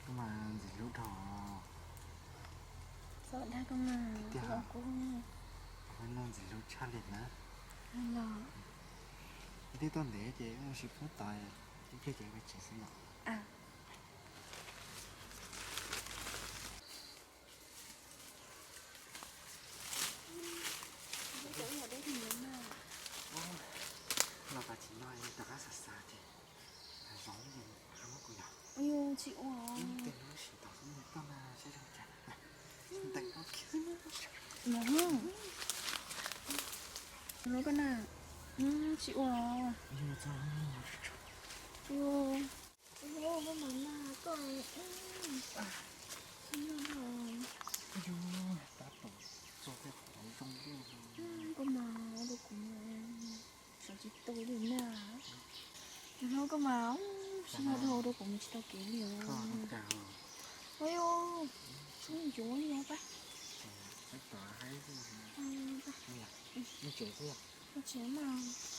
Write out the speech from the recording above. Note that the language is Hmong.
Koj mas ntxim hlub dhau. Txhob dag koj mas, tiag, kuv noj ntxim hlub tshaj li na. Los, twb tuaj ntev ces mus sim pub tod, ib pliag ces koj tsev xwb no. Los tas tsis no rov qab xav xav ces zoo li kuv yog. Tsis ua, tej no sim tau xwb, koj na saib zoo cas. Ntev koj kiag xwb. Los, koj na, tsis ua. Tab tom txog tej qhov zoo li, koj mas ua rau kuv xav tsis tau li na. Hnub koj mas sib nrog ua rau kuv mus tsis tau kev li os. Ua yog, sib ncuav li os pab. Mus tsev mas.